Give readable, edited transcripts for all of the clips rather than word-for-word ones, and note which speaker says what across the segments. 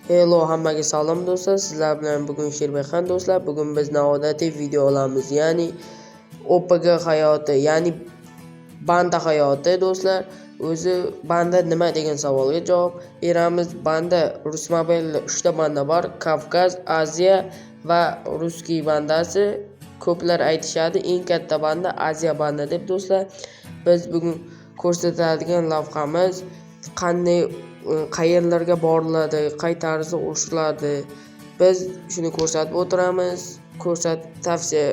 Speaker 1: Hello, hammaga salom do'stlar. Sizlar bilan bugun Sherbekxon do'stlar. Bugun biz noodatiy video olamiz. Ya'ni OPG hayoti, ya'ni banda hayoti do'stlar. O'zi banda nima degan savolga javob beramiz. Banda Rus mobilda 3 ta banda bor. Kavkaz, Aziya va Ruskiy bandasi. Ko'plar aytishadi, eng katta banda Aziya banda deb do'stlar. Biz bugun ko'rsatadigan lavhamiz qanday, qayerlarga boriladi, qay tarzda urushiladi. Biz shuni ko'rsatib o'tiramiz, ko'rsatib tavsiya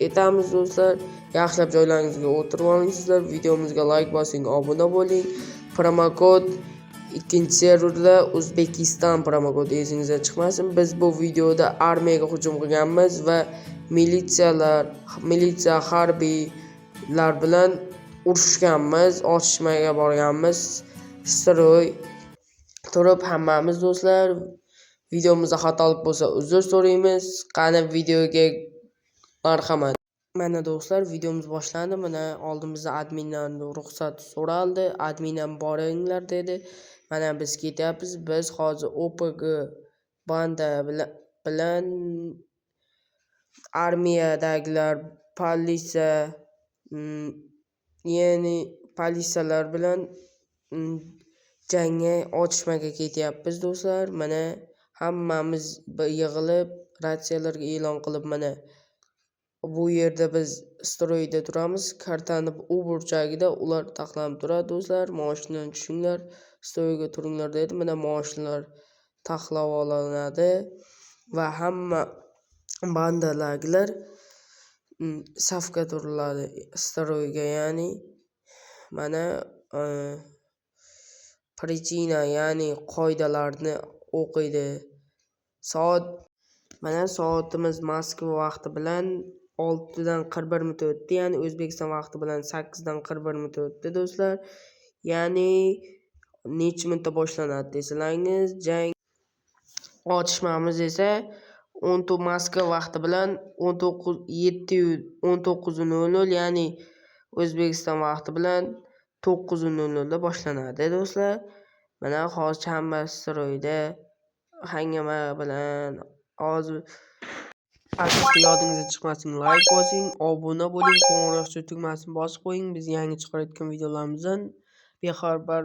Speaker 1: etamiz do'stlar. Yaxshilab joylaringizga o'tirib olingizlar, videomizga like bosing, obuna bo'ling. Promokod ikkinchi serverda O'zbekiston promokodi esingizdan chiqmasin. Biz bu videoda armiyaga hujum qilganmiz va militsiyalar, militsiya harbiylar bilan urushganmiz, otishmaga borganmiz. Строй turib hammamiz do'stlar. Videomizda xatolik bo'lsa uzr so'raymiz. Qani videoga marhamat. Mana do'stlar, videomiz boshlandi. Mana oldimizda admindan ruxsat so'raldi. Admin ham boringlar dedi. Mana biz ketyapmiz. Biz hozir OPG banda bilan armiyadagilar, politsiya, ya'ni politsiyalar bilan jangga, otishmaga ketyapmiz do'stlar. Mana hammamiz yig'ilib ratsiyalarga e'lon qilib, mana bu yerda biz строй da turamiz. Kartani u burchagida ular taxlanib turadi do'stlar. Moshinadan tushinglar, строй ga turinglar dedi. Mana moshinalar taxlab olinadi va hamma bandadagilar safga turiladi строй ga, ya'ni mana причина, ya'ni qoidalarni o'qiydi. Soat, mana soatimiz Moskva vaqti bilan 6dan 41 minut o'tdi, ya'ni O'zbekiston vaqti bilan 8dan 41 minut o'tdi do'stlar. Ya'ni necha minutda boshlanadi desalaringiz, jang otishmamiz esa 14 Moskva vaqti bilan 19 7 19:00, ya'ni O'zbekiston vaqti bilan 9:00da boshlanadi do'stlar. Mana hozircha hamma строй da hangama bilan. Hozir albatta yodingizdan chiqmasin, like bosing, obuna bo'ling, qo'ng'iroqcha tugmasini bosib qo'ying. Biz yangi chiqarayotgan videolarimizdan bexabar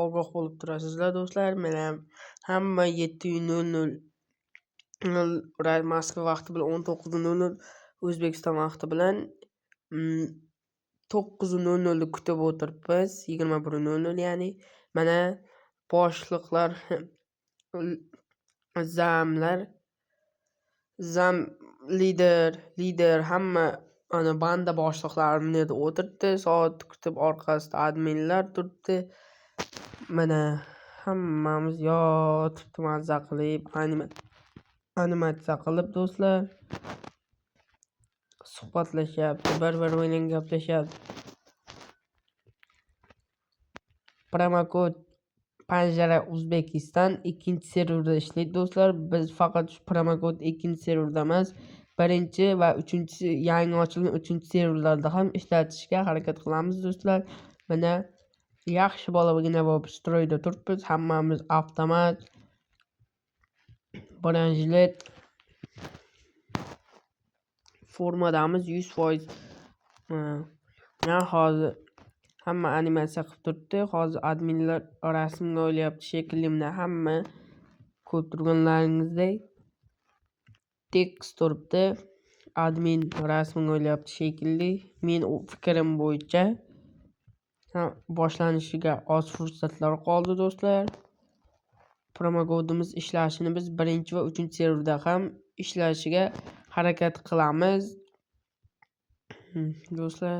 Speaker 1: ogoh bo'lib turasizlar do'stlar. Mana hamma 7:00 Moskva vaqti bilan 19:00, O'zbekiston vaqti bilan 9:00da kutib o'tiribmiz, 21:00 ya'ni. Mana boshliqlar, зам lar, зам lider, hamma ana banda boshliqlari bu yerda o'tiribdi, soat kutib, orqasida adminlar turibdi. Mana hammamiz yotibdi mazza qilib, animatsiya qilib do'stlar. Suhbatlashyapti, bir-biri bilan gaplashyapti. Promokod Panjara O'zbekiston ikkinchi serverda ishlaydi do'stlar. Biz faqat shu promokod ikkinchi serverda emas, birinchi va uchinchi, yangi ochilgan uchinchi serverlarda ham ishlatishga harakat qilamiz do'stlar. Mana yaxshi bolagina bo'lib строй da turibmiz. Hammamiz avtomat, бронежилет, formadamiz 100%. Mana hozir hamma animatsiya qilib turibdi. Hozir adminlar rasmga olyapti shekilli. Mana hamma ko'rib turganlaringizdek tekst turibdi. Admin rasmga olyapti shekilli. Men fikrim bo'yicha boshlanishiga oz fursatlar qoldi do'stlar. Promokodimiz ishlashini biz birinchi va uchinchi serverda ham ishlashiga harakat qilamiz. Do'stlar,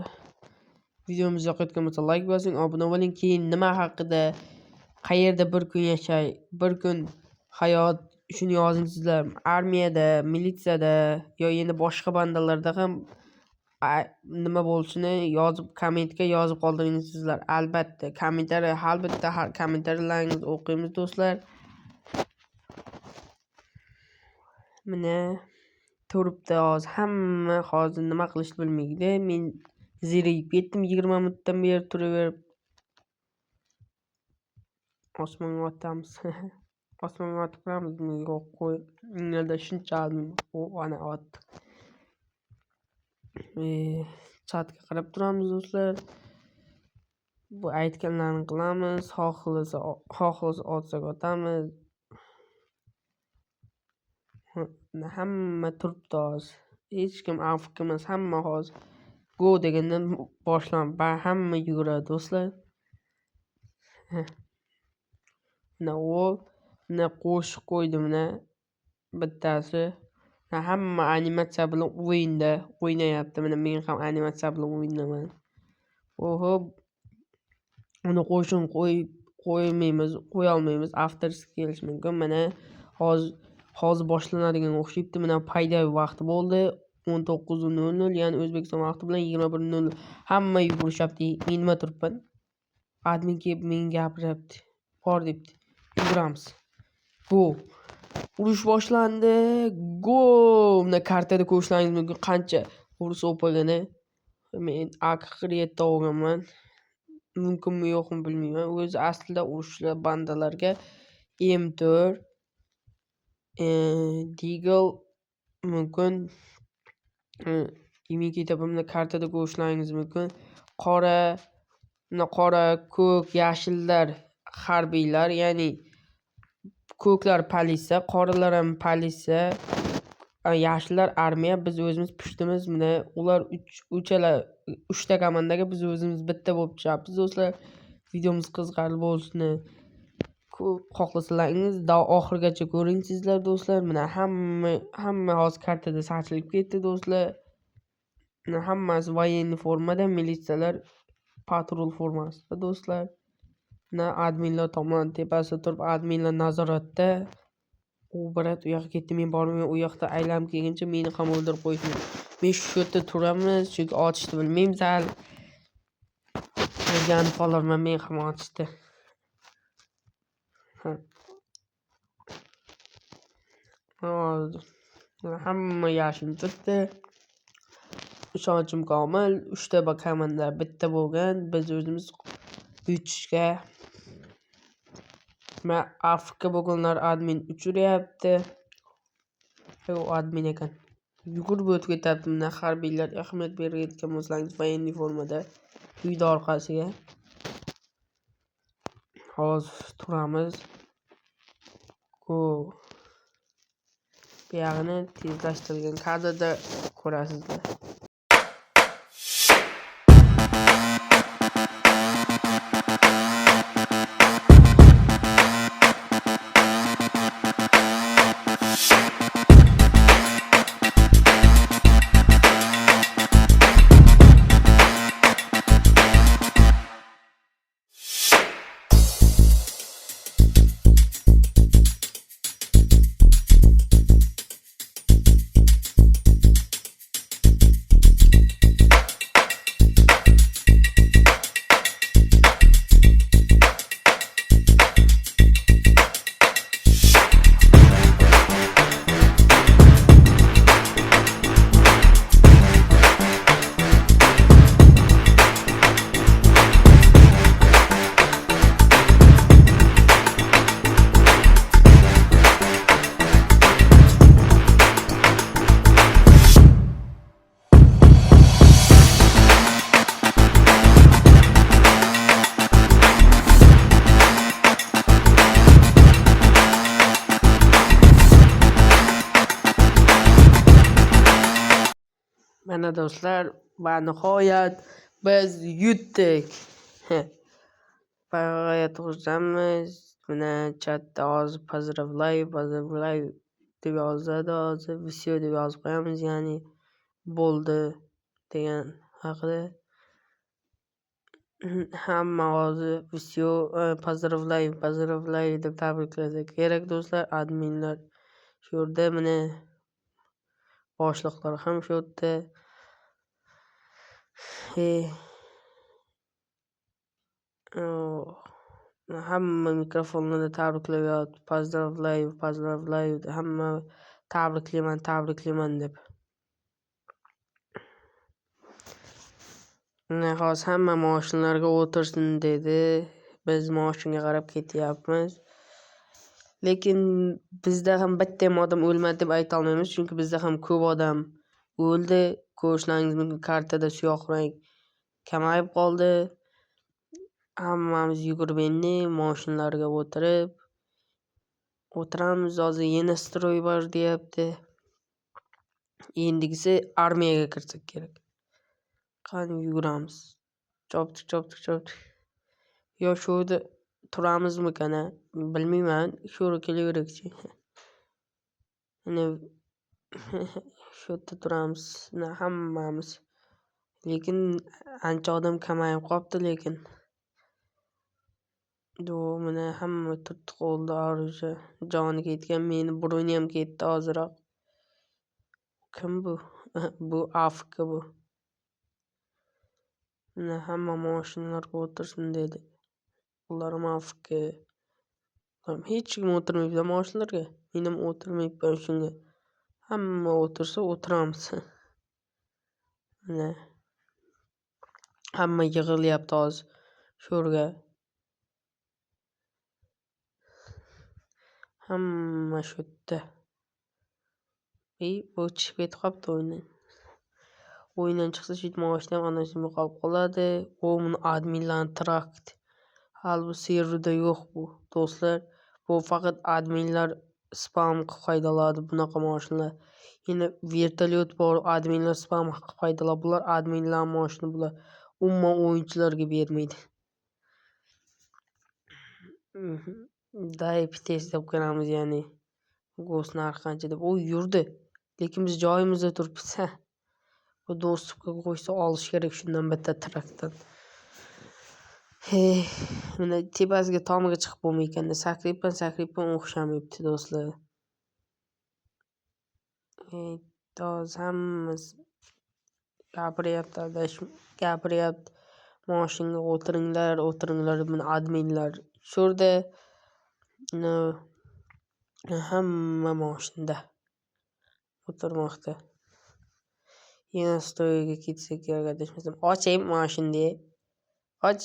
Speaker 1: videomiz yoqayotgan bo'lsa like bosing, obuna bo'ling. Keyin nima haqida, qayerda bir kun yashay, bir kun hayot, shuni yozing sizlar. Armiyada, militsiyada yo endi boshqa bandalarda ham nima bo'lishini yozib, kommentga yozib qoldiring sizlar. Albatta, kommentariy, har bitta kommentariylaringizni o'qiymiz do'stlar. Mana turibdi hozir hamma, hozir nima qilishni bilmaydi. Men zerikib ketdim 20 minutdan beri turaverib. Osmonga otamiz. Osmonga otib ko'ramizmi? Yo'q, qo'y. Yerda shuncha admin. O, ana otdik. Chatga qarab turamiz do'stlar. Bu aytganlarini qilamiz. Xohlasa otsak otamiz. Hamma turibdi hozir. Hech kim AFK emas, hamma hozir go degandan boshlanib hamma yuguradi do'stlar. Mana u mana qo'shiq qo'ydi mana bittasi. Hamma animatsiya bilan o'yinda o'ynayapti. Mana men ham animatsiya bilan o'ynaman. Oho. Uni qo'shiqni qo'ymaymiz, qo'ya olmaymiz. Avtorsiz kelishi mumkin. Mana hozir boshlanadigan o'xshaydi. Mana payda vaqti bo'ldi. 19:00, ya'ni O'zbekiston vaqti bilan 21:00. Hamma yugurishyapti. Men nima turibman? Admin kelib menga gapiryapti. Bor debdi. Yuguramiz. Go. Urush boshlandi. Go. Mana kartada ko'rishlaringiz mumkin qancha urush o'pagani. Men AK-47 olganman. Mumkinmi yo'qmi bilmayman. O'zi aslida urushlar bandalarga M4, Deagle mumkin. Imikita buni kartada ko'rishlaringiz mumkin. Qora, mana qora, ko'k, yashillar harbiylar, ya'ni ko'klar politsiya, qoralar ham politsiya, yashillar armiya. Biz o'zimiz pushtimiz. Mana ular uchta komandaga biz o'zimiz bitta bo'lib tushyapmiz do'stlar. Videomiz qiziqarli bo'lsin. Xohlasalaringiz oxirigacha ko'ring sizlar do'stlar. Mana hamma hozir kartada sachilib ketdi do'stlar. Mana hammasi военный formada, militsiyalar patrul formasida do'stlar. Mana adminlar tomon tepasida turib, adminlar nazoratda. U brat u yoqqa ketdi, men bormayman. U yoqda aylanib kelguncha meni ham o'ldirib qo'yishdi. Men shu yerda turamiz, chunki otishni bilmaymiz hali. O'rganib qolarman, men ham otishni. Hamma yashil turibdi. Ishonchim komil, 3ta komanda bitta bo'lgan. Biz o'zimiz yutishga. Men AFK bo'lganlar admin uchiryapti. U admin ekan. Yugurib o'tib ketyapti. Mana harbiylar ahamiyat berayotgan bo'lsangiz, военный formada uyda orqasiga. Hozir turamiz. Go. Bu yog'ini tezlashtirilgan kadrda ko'rasizlar. Mana do'stlar, va nihoyat biz yutdik. Va g'oyat xursandmiz. Mana chatda hozir поздравляю, поздравляю deb yozadi hozir. Всё deb yozib qo'yamiz, ya'ni bo'ldi degan haqida. Hamma hozir всё, поздравляю, поздравляю deb tabriklasa kerak do'stlar. Adminlar shu yerda, mana boshliqlar ham shu yerda. Hamma mikrofonlarda tabriklayapti. Поздравляю, поздравляю, hamma tabriklayman, tabriklayman deb. Mana hozir hamma mashinalarga o'tirsin dedi. Biz mashinaga qarab ketyapmiz. Lekin bizda ham bitta ham odam o'lmadi deb ayta olmaymiz, chunki bizda ham ko'p odam o'ldi. Ko'rishlaringiz mumkin, kartada siyoh rang kamayib qoldi. Hammamiz yugurib endi mashinalarga o'tirib o'tiramiz. Hozir yana stroy bor deyapti. Endigisi armiyaga kirsak kerak. Qani yuguramiz. Chopdik, chopdik, chopdik. Yo shu yerda turamizmikan, a? Bilmayman. Shu yerga kelaverakchi. Mana shu yerda turamiz hammamiz. Lekin ancha odam kamayib qolibdi lekin. Mana hamma turtdi qo'lida orужие. Joni ketgan, meni bronyam ketdi ozroq. Kim bu? Bu AFK bu. Mana hamma mashinalarga o'tirsin dedi. Ular ham AFK. Hech kim o'tirmaydi mashinalarga. Men ham o'tirmayapman shunga. Hamma o'tirsa o'tiramiz. Mana hamma yig'ilyapti hozir shu yerga. Hamma shu yerda. Bu chiqib ketib qolibdi o'yindan. O'yindan chiqsa shu mashina ham ana shunga qolib qoladi. O, buni adminlarning trakt. Hali bu serverda yo'q bu do'stlar. Bu faqat adminlar spam qilib haydaladi bunaqa mashinalar. Yana vertolyot bor, adminlar spam qilib haydaladi. Bular adminlar mashina bular. Umuman o'yinchilarga bermaydi. Dayib tez deb ko'ramiz, ya'ni go'sht narxi qancha deb. U yurdi. Lekin biz joyimizda turibmiz. Bu do'stlikka qo'ysa olish kerak shundan bitta traktdan. Hey, mana tepasiga tomiga chiqib bo'lmay ekanda. Sakrayapman, sakrayapman, o'xshamayapti do'stlar. Hozir hammasi gapiryapti, adashim gapiryapti. Mashinaga o'tiringlar, o'tiringlar, buni adminlar tushirdi. Hamma mashinada o'tirmoqda. Yana stroyga ketsak kerak adashmasam. Ochayim mashinani. Och.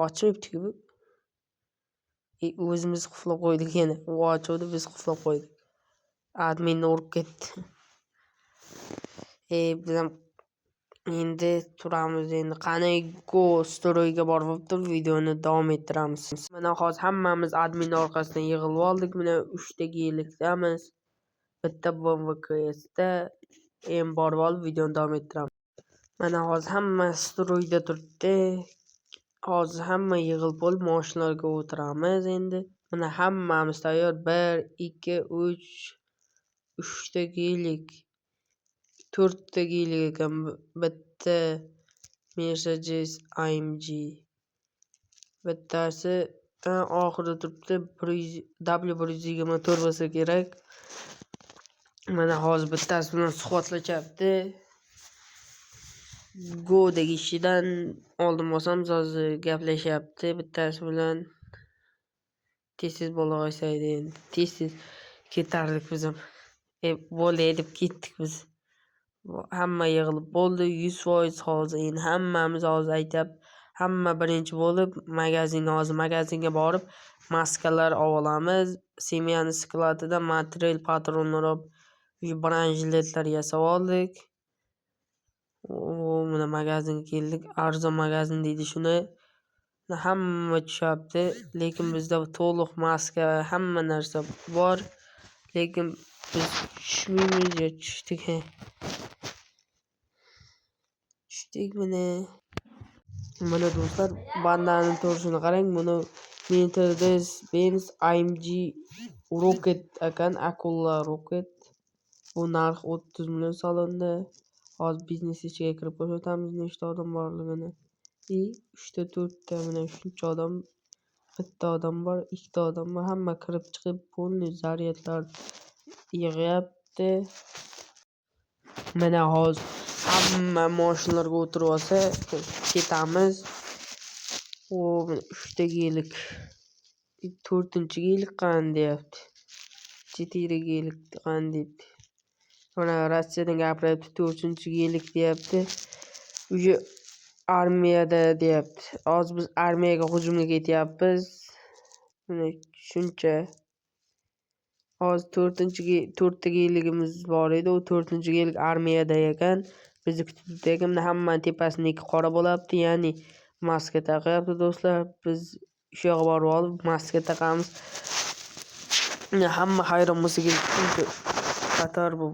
Speaker 1: Ochmayapti-ku bu. O'zimiz qulflab qo'ydik yana. U ochuvdi, biz qulflab qo'ydik. Adminni urib ketdi. Biz ham endi turamiz endi. Qani go stroyga borib turib videoni davom ettiramiz. Mana hozir hammamiz admin orqasidan yig'ilib oldik. Mana 3 ta gelikdamiz. Bitta BMW KSda. Endi borib olib videoni davom ettiramiz. Mana hozir hamma stroyda turibdi. Hozir hamma yig'ilib bo'lib mashinalarga o'tiramiz endi. Mana hammamiz tayyor. 1, 2, 3, 3 ta gelik. 4 ta gelik ekan. Bitta Mercedes AMG. Bittasi oxirida turibdi. W124 bo'lsa kerak. Mana hozir bittasi bilan suhbatlashyapti. Go degishidan oldin bosamiz, hozir gaplashyapti bittasi bilan. Tez-tez bola qo'ysaydi endi. Tez-tez ketardik biz ham. Bo'ldi deb ketdik biz. Hamma yig'ilib bo'ldi 100% hozir endi hammamiz hozir aytyapti. Hamma birinchi bo'lib magazinga, hozir magazinga borib maskalar olamiz. Semyani skladida material patronlar olib, bronjiletlar yasab oldik. Mana magazinga keldik. Arzon magazin deydi shuni. Hamma tushyapti, lekin bizda to'liq maska, hamma narsa bor. Lekin biz tushmaymiz yo tushdik. Tushdik mana. Mana do'stlar, bandani turishini qarang. Buni Mercedes-Benz AMG Rocket ekan, Akula Rocket. Bu narx 30 million salonda. Hozir biznes ichiga kirib ko'rsatamiz nechta odam borligini. 3 ta 4 ta mana shuncha odam, bitta odam bor, ikkita odam bor. Hamma kirib chiqib polniy zaryadlar yig'yapti. Mana hozir hamma mashinalarga o'tirib olsa ketamiz. O, 3 ta gelik. 4-chi gelik qani deyapti. 4 gelik qani deyapti. Mana Rossiyadan gapiryapti, 4-chi gelik deyapti. Уже armiyada deyapti. Hozir biz armiyaga hujumga ketyapmiz. Mana shuncha. Hozir to'rtta geligimiz bor edi. U 4-gelik armiyada ekan. Bizni kutib turibdi ekan. Mana hammani tepasida ikki qora bo'lyapti, ya'ni maska taqyapti do'stlar. Biz shu yoqqa borib olib maska taqamiz. Hamma hayron bo'lsa kerak, shuncha qator bu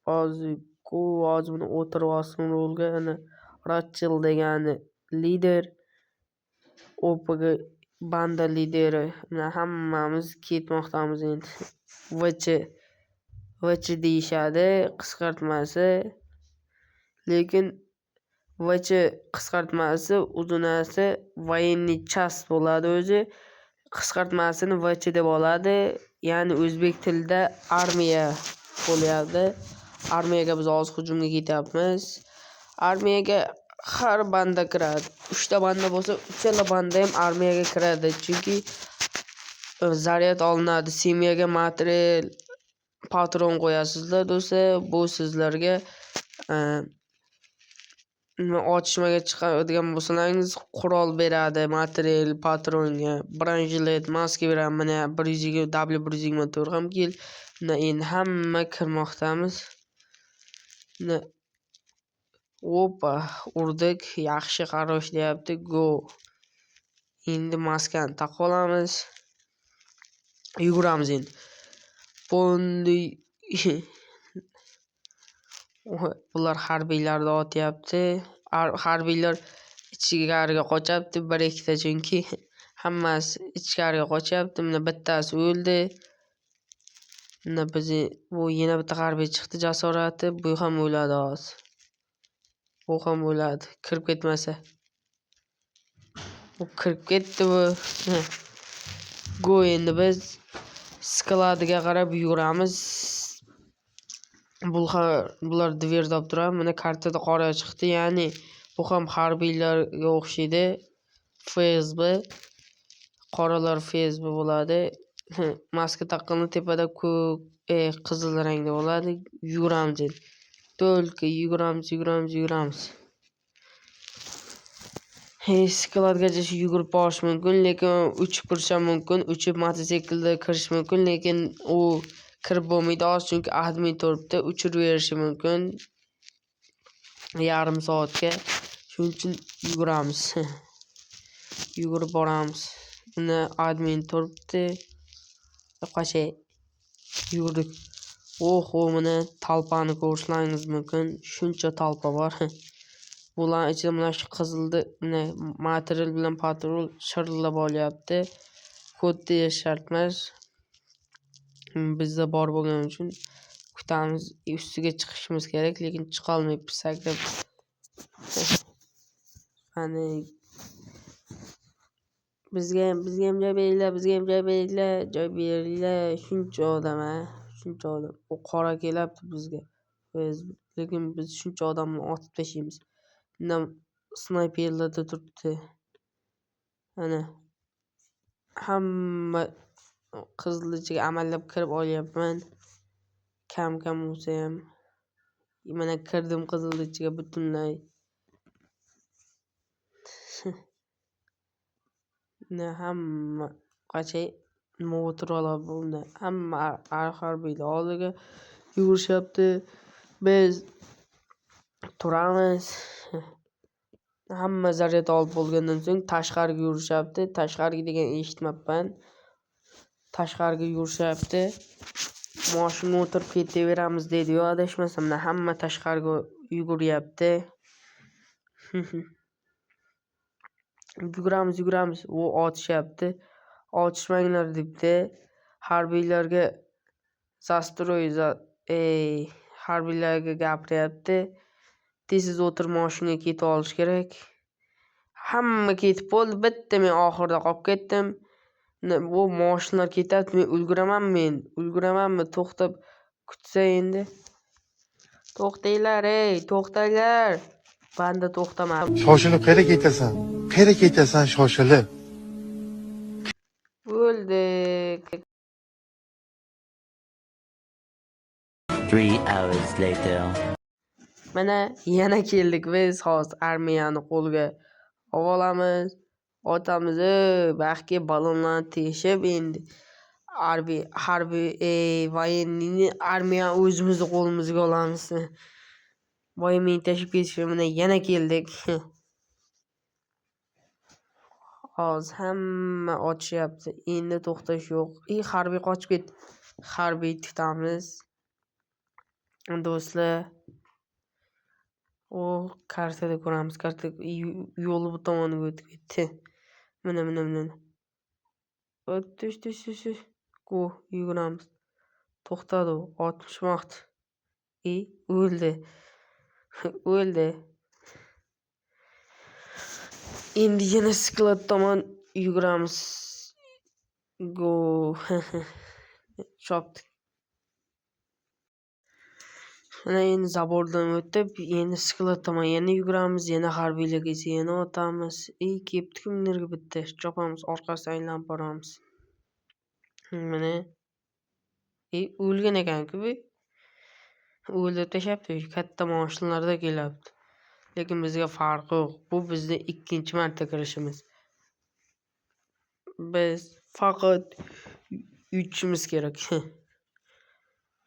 Speaker 1: hozir hozir buni o'tirib olsin rulga. Ana Rachel degani lider, OPG banda lideri. Mana hammamiz ketmoqdamiz endi. VC deyishadi qisqartmasi. Lekin VC qisqartmasi uzunasi военный часть bo'ladi o'zi. Qisqartmasini VC deb oladi. Ya'ni o'zbek tilida armiya bo'lyapti. Armiyaga biz hozir hujumga ketyapmiz. Armiyaga har banda kiradi. 3 ta banda bo'lsa, uchala banda ham armiyaga kiradi. Chunki zaryad olinadi. Семья ga material, patron qo'yasizlar do'stlar. Bu sizlarga otishmaga chiqadigan bo'lsalaringiz qurol beradi, material, patronga, бронежилет, maska beradi. Mana 120 W124 ham keldi. Mana endi hamma kirmoqdamiz. Mana opa, urdik. Yaxshi, хорош deyapti. Go. Endi maskani taqib olamiz. Yuguramiz endi. Полный bular harbiylarni otyapti. Harbiylar ichkariga qochyapti bir ikkita, chunki hammasi ichkariga qochyapti. Mana bittasi o'ldi. Mana bizni bu yana bitta harbiy chiqdi jasorati. Bu ham o'ladi hozir. Bu ham o'ladi kirib ketmasa. Bu kirib ketdi bu. Go, endi biz склад iga qarab yuguramiz. Bular дверь olib turadi. Mana kartada qora chiqdi, ya'ni bu ham harbiylarga o'xshaydi. FSB. Qoralar FSB bo'ladi. Maska taqqani tepada ko'k, qizil rangda bo'ladi. Yuguramiz endi. Только yuguramiz, yuguramiz, yuguramiz. Склад gacha yugurib borish mumkin, lekin uchib kirish ham mumkin. Uchib mototsiklda kirish mumkin, lekin u kirib bo'lmaydi hozir, chunki admin turibdi, uchirib berishi mumkin yarim soatga. Shuning uchun yuguramiz. Yugurib boramiz. Uni admin turibdi. Qochay. Yugurdik. Oho, mana толпа ni ko'rishlaringiz mumkin. Shuncha толпа bor. Bularning ichida mana shu qizilni, mana material bilan patrul shirillab olyapti. Kod deyish shart emas. Bizda bor bo'lgani uchun kutamiz. Ustiga chiqishimiz kerak, lekin chiqolmayapmiz sakrab. Qani, bizga ham joy beringlar, bizga ham joy beringlar, joy beringlar. Shuncha odam, a, shuncha odam. U qora kelyapti bizga. Lekin biz shuncha odamni otib tashlaymiz. Undan snayperlarda turibdi. Ana hamma qizil ichiga amallab kirib olyapman. Kam-kam bo'lsa ham. Mana kirdim qizil ichiga butunlay. Hamma qachay nima o'tirib oladi bunda. Hamma harbiylar oldiga yugurishyapti. Biz turamiz. Hamma zaryad olib bo'lgandan so'ng tashqariga yurishyapti. Tashqariga degan eshitmabman. Tashqariga yurishyapti. Moshinga o'tirib ketaveramiz deydi-yu, adashmasam. Hamma tashqariga yuguryapti. Yuguramiz, yuguramiz. U otishyapti. Otishmanglar debdi. Harbiylarga застрой ey, harbiylarga gapiryapti. Tez o'tirib moshinga ketib olish kerak. Hamma ketib bo'ldi. Bitta men oxirida qolib ketdim. Bu moshinalar ketyapti. Men ulguramanmi endi? Ulguramanmi? To'xtab kutsa endi. To'xtanglar, ey, to'xtanglar. Banda to'xtamadi.
Speaker 2: Shoshilib qayerga ketasan? Qayerga ketasan shoshilib?
Speaker 1: Bo'ldik.
Speaker 3: 3 hours later.
Speaker 1: Mana yana keldik biz hozir armiyani qo'lga olamiz. Otamiz, baxtga ballonlarni teshib endi harbiy harbiy военныйni armiya o'zimizni qo'limizga olamiz. Boya meni tashlab ketishdi, mana yana keldik. Hozir hamma ochyapti. Endi to'xtash yo'q. Harbiy qochib ketdi. Harbiy tutamiz. Do'stlar. O kartada ko'ramiz. Karta yo'li bu tomoniga o'tib ketdi. Mana mana mana. Tush tush tush tush. Go yuguramiz. To'xtadi u, otishmoqchi. O'ldi. O'ldi. Endi yana sklad tomon yuguramiz. Go. Chopdik. Mana endi zabordan o'tib, endi sklad tomon yana yuguramiz, yana harbiylar kelsa yana otamiz. Kelibdi kimdirga bitta chopamiz, orqasidan aylanib boramiz. Mana o'lgan ekan-ku bu. O'ldirib tashlabdi, katta mashinalarda kelyapti. Lekin bizga farqi yo'q. Bu bizni ikkinchi marta kirishimiz. Biz faqat yutishimiz kerak.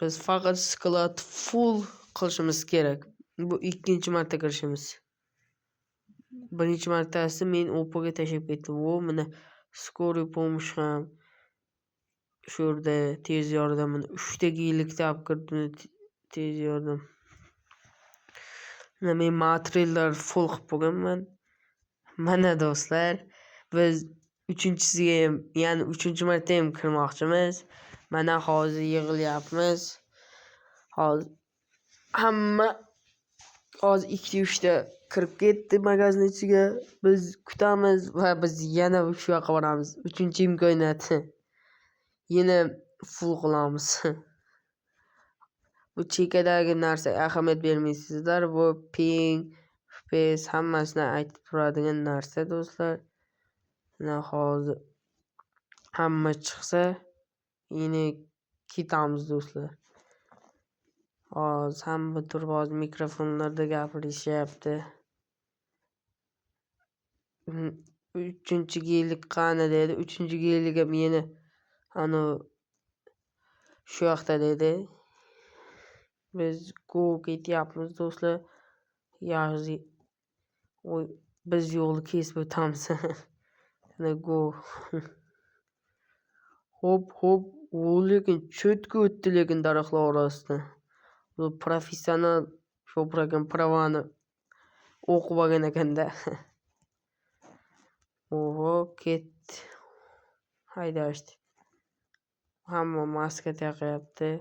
Speaker 1: Biz faqat sklad full qilishimiz kerak. Bu ikkinchi marta kirishimiz. Birinchi martasi men OPga tashlab ketdim. O mana скорый помощь ham shu yerda tez yordam mana 3 ta gelikda olib kirdim tez yordam. Mana men materiallar full qilib qo'yganman. Mana do'stlar, biz uchinchisiga ham, ya'ni uchinchi marta ham kirmoqchimiz. Mana hozir yig'ilyapmiz. Hozir hamma hozir 2-3 ta kirib ketdi magazin ichiga. Biz kutamiz va biz yana shu yoqqa boramiz. Uchinchi imkoniyat. Yana full qilamiz. Bu chekadagi narsa ahamiyat bermaysizlar. Bu ping, FPS hammasini aytib turadigan narsa do'stlar. Mana hozir hamma chiqsa yana ketamiz do'stlar. Hozir hamma turib hozir mikrofonlarda gapirishyapti. Uchinchi gelik qani dedi. Uchinchi gelik ham yana anu shu yoqda dedi. Biz go ketyapmiz do'stlar. Biz yo'lni kesib o'tamiz. Mana go. Hop hop, u lekin cho'tka o'tdi lekin daraxtlar orasidan. Bu professional shopir ekan, pravani o'qib olgan ekanda. Oho, ketdi. Haydashdi. Hamma maska taqyapti.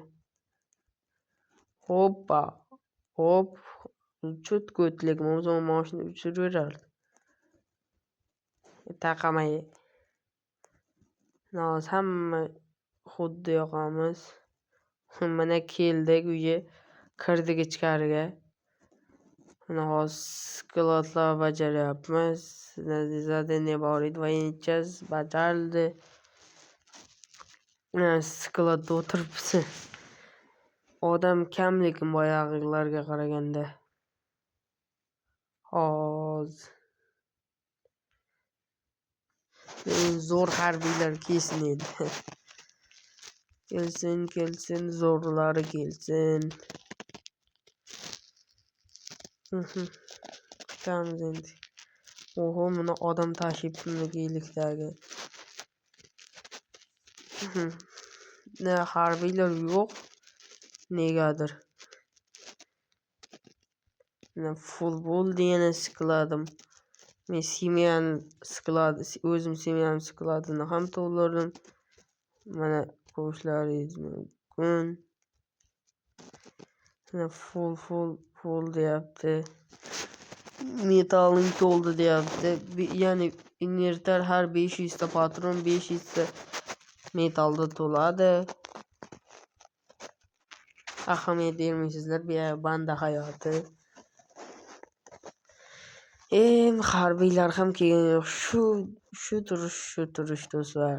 Speaker 1: Hoppa. Hop. Cho'tka o'tdi lekin bo'lmasa mashina uchirib yuborardi. Taqamay. Hozir hamma xuddi yoqamiz. Mana keldik uyga. Kirdik ichkariga. Mana hozir skladlar bajaryapmiz. Zadание bor edi, военный bajarildi. Skladda o'tiribmiz. Odam kam lekin boyagilarga qaraganda. Hozir zo'r harbiylar kelsin endi. Kelsin, kelsin, zo'rlari kelsin. Kutamiz endi. Oho, buni odam tashibdi gelikdagi. Ne harbiylar yo'q. Negadir. Mana full bo'ldi yana skladim. Men semyani sklad, o'zim semyani skladini ham to'ldirdim. Mana ko'rishlaringiz mumkin. Mana full full full deyapti. Metaling to'ldi deyapti. Ya'ni inventar har 500 ta patron 500 ta metalda to'ladi. Ahamiyat bermaysizlar, bu banda hayoti. Harbiylar ham kelgani yo'q. Shu turish, shu turish do'stlar.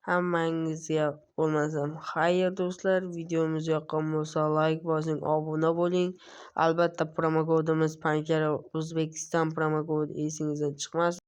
Speaker 1: Hammangizga bo'lmasam xayr do'stlar. Videomiz yoqqan bo'lsa like bosing, obuna bo'ling. Albatta promokodimiz Panjara O'zbekiston promokodi esingizdan chiqmasin.